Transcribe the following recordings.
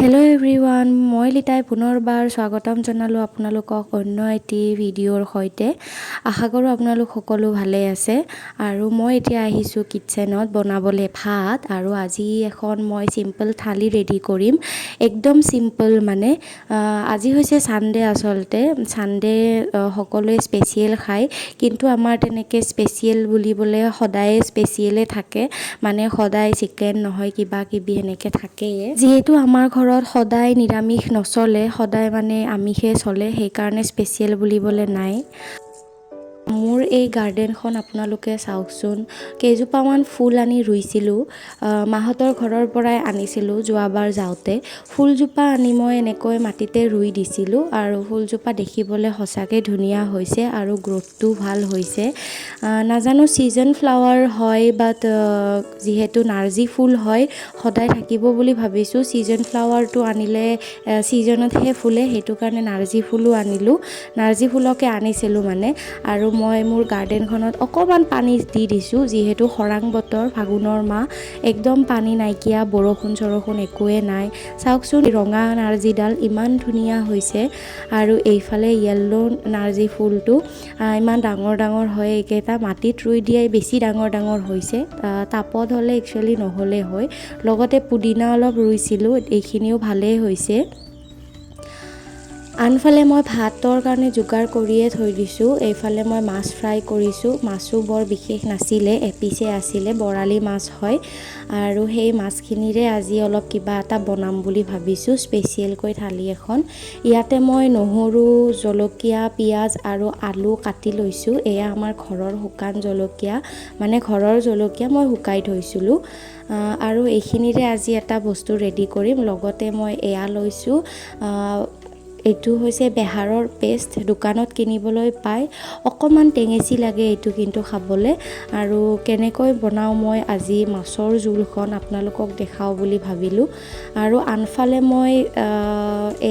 Hello' everyone, মই লিটাই পুনৰবাৰ স্বাগতম জনালোঁ আপোনালোকক অন্য এটি ভিডিঅ'ৰ সৈতে। আশা কৰোঁ আপোনালোক সকলো ভালে আছে। আৰু মই এতিয়া আহিছোঁ কিটচেনত বনাবলৈ ভাত। আৰু আজি এখন মই চিম্পল থালি ৰেডি কৰিম, একদম চিম্পল। মানে আজি হৈছে ছানডে। আচলতে ছানডে সকলোৱে স্পেচিয়েল খায়, কিন্তু আমাৰ তেনেকৈ স্পেচিয়েল বুলিবলৈ সদায়ে স্পেচিয়েলে থাকে। মানে সদায় চিকেন নহয় কিবা কিবি এনেকৈ থাকেই। যিহেতু আমাৰ ঘৰত সদায় নিৰামিষ নচলে, সদায় মানে আমিষে চলে, সেইকাৰণে স্পেচিয়েল বুলিবলৈ নাই। মোৰ এই গাৰ্ডেনখন আপোনালোকে চাওকচোন। কেইজোপামান ফুল আনি ৰুইছিলোঁ, মাহঁতৰ ঘৰৰ পৰাই আনিছিলোঁ যোৱাবাৰ যাওঁতে। ফুলজোপা আনি মই এনেকৈ মাটিতে ৰুই দিছিলোঁ আৰু ফুলজোপা দেখিবলৈ সঁচাকৈ ধুনীয়া হৈছে আৰু গ্ৰ'থটো ভাল হৈছে। নাজানো ছিজন ফ্লাৱাৰ হয়, বাট যিহেতু নাৰ্জী ফুল হয়, সদায় থাকিব বুলি ভাবিছোঁ। ছিজন ফ্লাৱাৰটো আনিলে ছিজনতহে ফুলে, সেইটো কাৰণে নাৰ্জী ফুলো আনিলোঁ। নাৰ্জী ফুলকে আনিছিলোঁ মানে। আৰু মই মোৰ গাৰ্ডেনখনত অকণমান পানী দি দিছোঁ, যিহেতু খৰাং বতৰ, ফাগুনৰ মাহ, একদম পানী নাইকিয়া, বৰষুণ চৰষুণ একোৱে নাই। চাওকচোন, ৰঙা নাৰ্জীডাল ইমান ধুনীয়া হৈছে আৰু এইফালে য়েল্ল' নাৰ্জী ফুলটো ইমান ডাঙৰ ডাঙৰ হয়। এইকেইটা মাটিত ৰুই দিয়াই বেছি ডাঙৰ ডাঙৰ হৈছে, টাবত হ'লে একচুৱেলি নহ'লে হয়। লগতে পুদিনা অলপ ৰুইছিলোঁ, এইখিনিও ভালেই হৈছে। আনফালে মই ভাতৰ কাৰণে যোগাৰ কৰিয়ে থৈ দিছোঁ। এইফালে মই মাছ ফ্ৰাই কৰিছোঁ। মাছো বৰ বিশেষ নাছিলে, এপিচে আছিলে, বৰালি মাছ হয়। আৰু সেই মাছখিনিৰে আজি অলপ কিবা এটা বনাম বুলি ভাবিছোঁ, স্পেচিয়েলকৈ থালি এখন। ইয়াতে মই নহৰু, জলকীয়া, পিঁয়াজ আৰু আলু কাটি লৈছোঁ। এয়া আমাৰ ঘৰৰ শুকান জলকীয়া, মানে ঘৰৰ জলকীয়া মই শুকাই থৈছিলোঁ। আৰু এইখিনিৰে আজি এটা বস্তু ৰেডি কৰিম। লগতে মই এয়া লৈছোঁ, এইটো হৈছে বেহাৰৰ পেষ্ট, দোকানত কিনিবলৈ পায়। অকণমান টেঙেচি লাগে এইটো কিন্তু খাবলৈ। আৰু কেনেকৈ বনাওঁ মই আজি মাছৰ জোলখন আপোনালোকক দেখাওঁ বুলি ভাবিলোঁ। আৰু আনফালে মই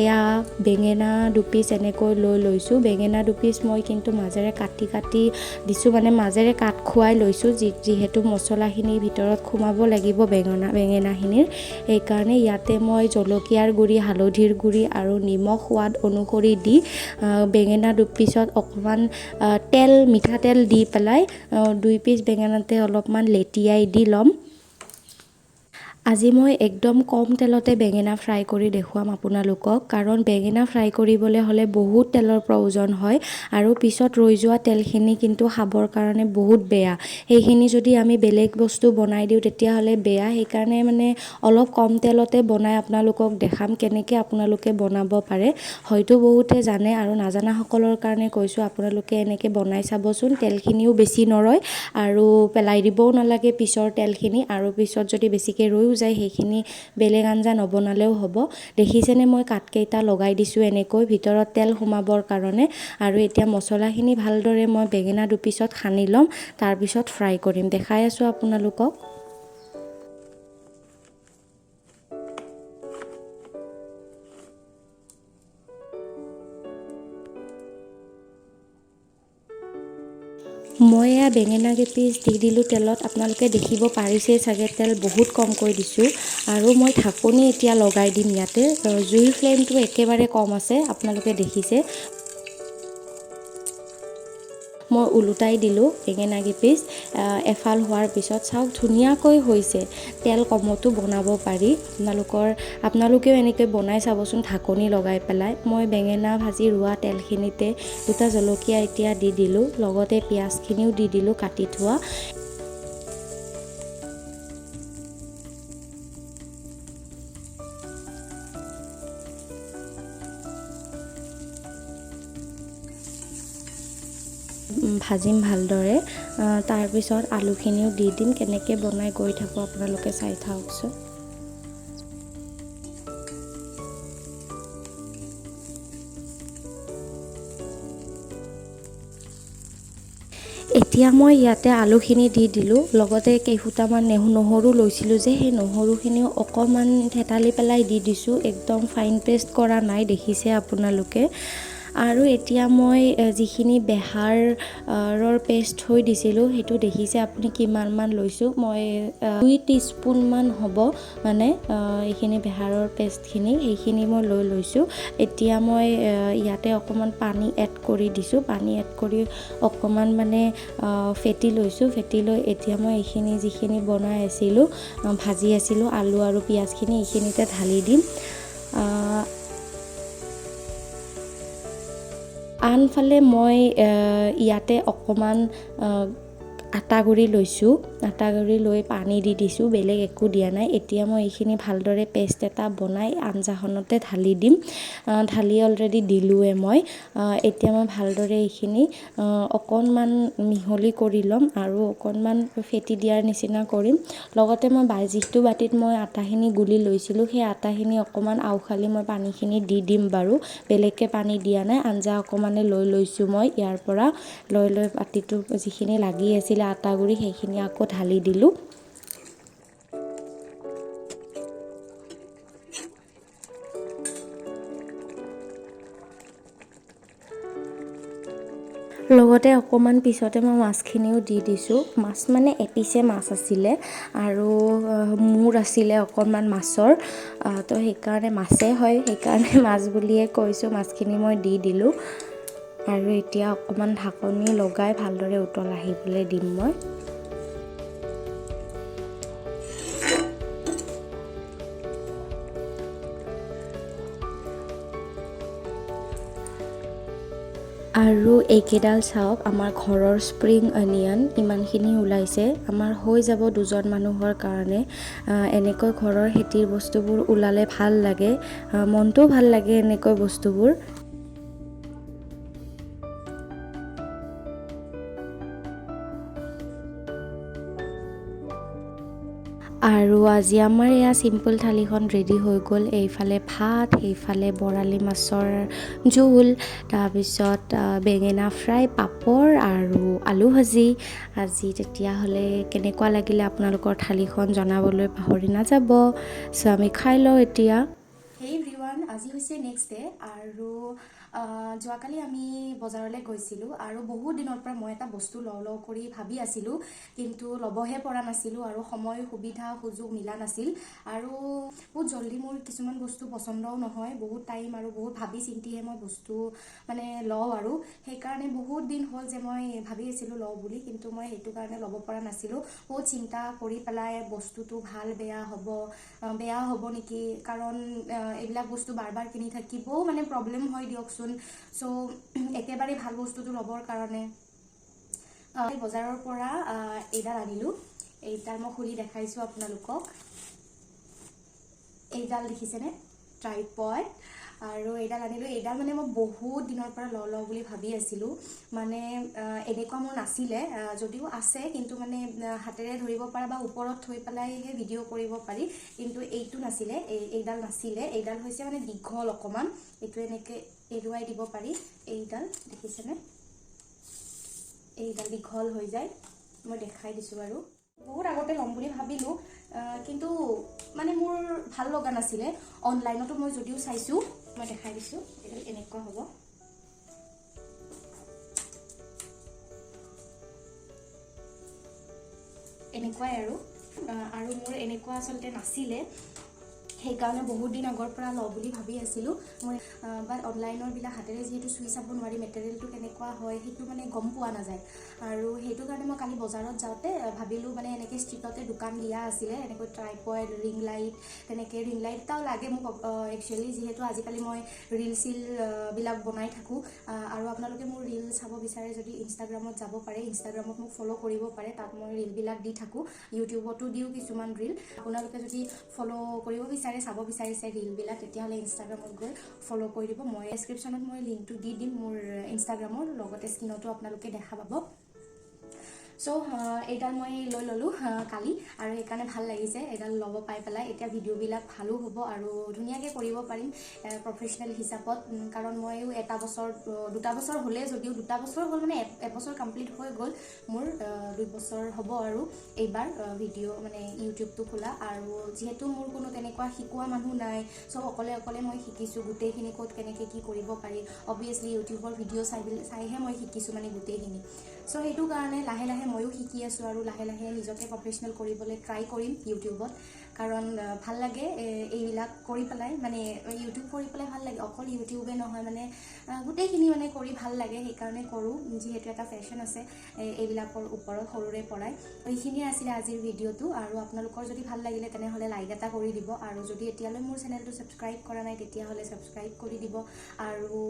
এয়া বেঙেনা দুপিচ এনেকৈ লৈ লৈছোঁ। বেঙেনা দুপিচ মই কিন্তু মাজেৰে কাটি কাটি দিছোঁ, মানে মাজেৰে কাট খুৱাই লৈছোঁ, যিহেতু মছলাখিনিৰ ভিতৰত সোমাব লাগিব বেঙেনাখিনিৰ, সেইকাৰণে। ইয়াতে মই জলকীয়াৰ গুড়ি, হালধিৰ গুড়ি আৰু নিমখ সোৱাদ অনুসৰি দি বেঙেনা দুপিচত অকণমান তেল, মিঠাতেল দি পেলাই দুই পিচ বেঙেনাতে অলপমান লেটিয়াই দি ল'ম। আজি মই একদম কম তেলতে বেঙেনা ফ্ৰাই কৰি দেখুৱাম আপোনালোকক, কাৰণ বেঙেনা ফ্ৰাই কৰিবলৈ হ'লে বহুত তেলৰ প্ৰয়োজন হয় আৰু পিছত ৰৈ যোৱা তেলখিনি কিন্তু খাবৰ কাৰণে বহুত বেয়া। সেইখিনি যদি আমি বেলেগ বস্তু বনাই দিওঁ, তেতিয়াহ'লে বেয়া। সেইকাৰণে মানে অলপ কম তেলতে বনাই আপোনালোকক দেখাম কেনেকৈ আপোনালোকে বনাব পাৰে। হয়তো বহুতে জানে, আৰু নাজানাসকলৰ কাৰণে কৈছোঁ, আপোনালোকে এনেকৈ বনাই চাবচোন। তেলখিনিও বেছি নৰয় আৰু পেলাই দিবও নালাগে পিছৰ তেলখিনি। আৰু পিছত যদি বেছিকৈ ৰৈও যায়, সেইখিনি বেলেগ আঞ্জা নবনালেও হ'ব। দেখিছেনে, মই কাঠকেইটা লগাই দিছোঁ এনেকৈ ভিতৰত তেল সোমাবৰ কাৰণে। আৰু এতিয়া মছলাখিনি ভালদৰে মই বেঙেনা দুপিচত সানি ল'ম, তাৰপিছত ফ্ৰাই কৰিম। দেখাই আছোঁ আপোনালোকক। মই এয়া বেঙেনা কেইপিচ দি দিলোঁ তেলত। আপোনালোকে দেখিব পাৰিছেই চাগে, তেল বহুত কমকৈ দিছোঁ। আৰু মই ঢাকনি এতিয়া লগাই দিম ইয়াতে। জুইৰ ফ্লেমটো একেবাৰে কম আছে, আপোনালোকে দেখিছে। মই ওলোটাই দিলোঁ বেঙেনা কেইপিচ। এফাল হোৱাৰ পিছত চাওক, ধুনীয়াকৈ হৈছে। তেল কমতো বনাব পাৰি। আপোনালোকেও এনেকৈ বনাই চাবচোন ঢাকনি লগাই পেলাই। মই বেঙেনা ভাজি ৰোৱা তেলখিনিতে দুটা জলকীয়া এতিয়া দি দিলোঁ, লগতে পিঁয়াজখিনিও দি দিলোঁ কাটি থোৱা। ভাজিম ভালদৰে, তাৰপিছত আলুখিনিও দি দিম। কেনেকৈ বনাই গৈ থাকোঁ, আপোনালোকে চাই থাকচোন। এতিয়া মই ইয়াতে আলুখিনি দি দিলোঁ, লগতে কেইফুটামান নহৰু লৈছিলোঁ যে, সেই নহৰুখিনিও অকণমান থেতালি পেলাই দি দিছোঁ। একদম ফাইন পেষ্ট কৰা নাই, দেখিছে আপোনালোকে। আৰু এতিয়া মই যিখিনি বেহাৰৰ পেষ্ট থৈ দিছিলোঁ সেইটো দেখিছে আপুনি কিমানমান লৈছোঁ মই, 2 টিস্পুনমান হ'ব মানে এইখিনি বেহাৰৰ পেষ্টখিনি, সেইখিনি মই লৈ লৈছোঁ। এতিয়া মই ইয়াতে অকণমান পানী এড কৰি দিছোঁ। পানী এড কৰি অকণমান মানে ফেটি লৈছোঁ। ফেটি লৈ এতিয়া মই এইখিনি যিখিনি বনাই আছিলোঁ, ভাজি আছিলোঁ আলু আৰু পিঁয়াজখিনি, এইখিনিতে ঢালি দিম। আনফালে মই ইয়াতে অকণমান আটা গুড়ি লৈছোঁ। আটা গুড়ি লৈ পানী দি দিছোঁ, বেলেগ একো দিয়া নাই। এতিয়া মই এইখিনি ভালদৰে পেষ্ট এটা বনাই আঞ্জাখনতে ঢালি দিম। ঢালি অলৰেডি দিলোঁৱে মই। এতিয়া মই ভালদৰে এইখিনি অকণমান মিহলি কৰি ল'ম আৰু অকণমান ফেটি দিয়াৰ নিচিনা কৰিম। লগতে মই যিটো বাতিত মই আটাখিনি গুলি লৈছিলোঁ সেই আটাখিনি অকণমান আওখালি মই পানীখিনি দি দিম বাৰু, বেলেগকৈ পানী দিয়া নাই। আঞ্জা অকণমানে লৈ লৈছোঁ মই ইয়াৰ পৰা, লৈ লৈ বাতিটো যিখিনি লাগি আছিলে আটা গুড়ি সেইখিনি আকৌ ঢালি দিলোঁ। লগতে অকণমান পিছতে মই মাছখিনিও দি দিছোঁ। মাছ মানে এপিচে মাছ আছিলে আৰু মূৰ আছিলে অকণমান মাছৰ, তো সেইকাৰণে মাছেই হয়, সেইকাৰণে মাছ বুলিয়ে কৈছোঁ। মাছখিনি মই দি দিলোঁ আৰু এতিয়া অকণমান ঢাকনি লগাই ভালদৰে উতল আহিবলৈ দিম মই। আৰু এইকেইডাল চাওক, আমাৰ ঘৰৰ স্প্ৰিং অনিয়ন ইমানখিনি ওলাইছে, আমাৰ হৈ যাব দুজন মানুহৰ কাৰণে। এনেকৈ ঘৰৰ খেতিৰ বস্তুবোৰ ওলালে ভাল লাগে, মনটোও ভাল লাগে এনেকৈ বস্তুবোৰ। আৰু আজি আমাৰ এয়া চিম্পল থালিখন ৰেডি হৈ গ'ল। এইফালে ভাত, সেইফালে বৰালি মাছৰ জোল, তাৰপিছত বেঙেনা ফ্ৰাই, পাপৰ আৰু আলু ভাজি। আজি তেতিয়াহ'লে কেনেকুৱা লাগিলে আপোনালোকৰ থালিখন জনাবলৈ পাহৰি নাযাব। চ' আমি খাই লওঁ এতিয়া। হেই এভৰিৱান, আজি হৈছে নেক্সট ডে আৰু যোৱাকালি আমি বজাৰলৈ গৈছিলোঁ আৰু বহুত দিনৰ পৰা মই এটা বস্তু লওঁ লওঁ কৰি ভাবি আছিলোঁ, কিন্তু ল'বহে পৰা নাছিলোঁ আৰু সময় সুবিধা সুযোগ মিলা নাছিল আৰু বহুত জল্দি মোৰ কিছুমান বস্তু পচন্দও নহয়, বহুত টাইম আৰু বহুত ভাবি চিন্তিহে মই বস্তু মানে লওঁ আৰু সেইকাৰণে বহুত দিন হ'ল যে মই ভাবি আছিলোঁ লওঁ বুলি, কিন্তু মই সেইটো কাৰণে ল'ব পৰা নাছিলোঁ। বহুত চিন্তা কৰি পেলাই বস্তুটো ভাল বেয়া হ'ব, বেয়া হ'ব নেকি, কাৰণ এইবিলাক বস্তু বাৰ বাৰ কিনি থাকিবও মানে প্ৰব্লেম হয় দিয়কচোন। চ' একেবাৰে ভাল বস্তুটো ল'বৰ কাৰণে বজাৰৰ পৰা এইডাল আনিলোঁ। এইডাল মই খুলি দেখাইছোঁ আপোনালোকক। এইডাল দেখিছেনে, ট্ৰাইপড। আৰু এইডাল আনিলোঁ। এইডাল মানে মই বহুত দিনৰ পৰা লওঁ লওঁ বুলি ভাবি আছিলোঁ, মানে এনেকুৱা মোৰ নাছিলে, যদিও আছে, কিন্তু মানে হাতেৰে ধৰিব পৰা বা ওপৰত থৈ পেলাইহে ভিডিঅ' কৰিব পাৰি, কিন্তু এইটো নাছিলে, এইডাল নাছিলে। এইডাল হৈছে মানে দীঘল অকণমান, এইটো এনেকৈ এৰুৱাই দিব পাৰি। এইডাল দেখিছেনে, এইডাল দীঘল হৈ যায়, মই দেখাই দিছোঁ বাৰু। বহুত আগতে ল'ম বুলি ভাবিলোঁ, কিন্তু মানে মোৰ ভাল লগা নাছিলে। অনলাইনতো মই যদিও চাইছোঁ, মই দেখাই দিছোঁ, এইডাল এনেকুৱা হ'ব। এনেকুৱাই আৰু আৰু মোৰ এনেকুৱা আচলতে নাছিলে, সেইকাৰণে বহুত দিন আগৰ পৰা লওঁ বুলি ভাবি আছিলোঁ মই। বাট অনলাইনৰবিলাক হাতেৰে যিহেতু চুই চাব নোৱাৰি, মেটেৰিয়েলটো কেনেকুৱা হয় সেইটো মানে গম পোৱা নাযায়। আৰু সেইটো কাৰণে মই কালি বজাৰত যাওঁতে ভাবিলোঁ, মানে এনেকৈ ষ্ট্ৰীটতে দোকান দিয়া আছিলে, এনেকৈ ট্ৰাইপড, ৰিং লাইট, তেনেকৈ ৰিং লাইট এটাও লাগে মোক একচুৱেলি, যিহেতু আজিকালি মই ৰিল চিলবিলাক বনাই থাকোঁ। আৰু আপোনালোকে মোৰ ৰিল চাব বিচাৰে যদি ইনষ্টাগ্ৰামত যাব পাৰে, ইনষ্টাগ্ৰামত মোক ফ'ল' কৰিব পাৰে, তাত মই ৰিলবিলাক দি থাকোঁ, ইউটিউবতো দিওঁ কিছুমান ৰিল। আপোনালোকে যদি ফ'ল' কৰিব বিচাৰে, চাব বিচাৰিছে ৰিলবিলাক, তেতিয়াহ'লে ইনষ্টাগ্ৰামত গৈ ফ'ল' কৰি দিব। মই ডেছক্ৰিপশ্যনত মই লিংকটো দি দিম মোৰ ইনষ্টাগ্ৰামৰ, লগতে স্ক্ৰীণতো আপোনালোকে দেখা পাব। চ' এইডাল মই লৈ ল'লোঁ কালি আৰু সেইকাৰণে ভাল লাগিছে এইডাল ল'ব পাই পেলাই। এতিয়া ভিডিঅ'বিলাক ভালো হ'ব আৰু ধুনীয়াকৈ কৰিব পাৰিম প্ৰফেচনেল হিচাপত, কাৰণ ময়ো এটা বছৰ 2টা বছৰ হ'লে যদিও, 2টা বছৰ হ'ল মানে এবছৰ কমপ্লিট হৈ গ'ল মোৰ, 2 বছৰ হ'ব আৰু এইবাৰ ভিডিঅ' মানে ইউটিউবটো খোলা। আৰু যিহেতু মোৰ কোনো তেনেকুৱা শিকোৱা মানুহ নাই, চব অকলে অকলে মই শিকিছোঁ গোটেইখিনি, ক'ত কেনেকৈ কি কৰিব পাৰি। অবভিয়াছলি ইউটিউবৰ ভিডিঅ' চাইহে মই শিকিছোঁ মানে গোটেইখিনি। চ' সেইটো কাৰণে লাহে লাহে ময়ো শিকি আছোঁ আৰু লাহে লাহে নিজকে প্ৰফেচনেল কৰিবলৈ ট্ৰাই কৰিম ইউটিউবত, কাৰণ ভাল লাগে এইবিলাক কৰি পেলাই, মানে ইউটিউব কৰি পেলাই ভাল লাগে। অকল ইউটিউবে নহয়, মানে গোটেইখিনি মানে কৰি ভাল লাগে, সেইকাৰণে কৰোঁ, যিহেতু এটা পেশ্যন আছে এইবিলাকৰ ওপৰত সৰুৰে পৰাই। এইখিনিয়ে আছিলে আজিৰ ভিডিঅ'টো আৰু আপোনালোকৰ যদি ভাল লাগিলে তেনেহ'লে লাইক এটা কৰি দিব আৰু যদি এতিয়ালৈ মোৰ চেনেলটো ছাবস্ক্ৰাইব কৰা নাই তেতিয়াহ'লে ছাবস্ক্ৰাইব কৰি দিব। আৰু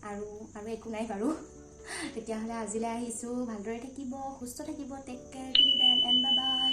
আৰু আৰু একো নাই বাৰু। তেতিয়াহ'লে আজিলৈ আহিছোঁ। ভালদৰে থাকিব, সুস্থ থাকিব। Take care, till then and bye bye.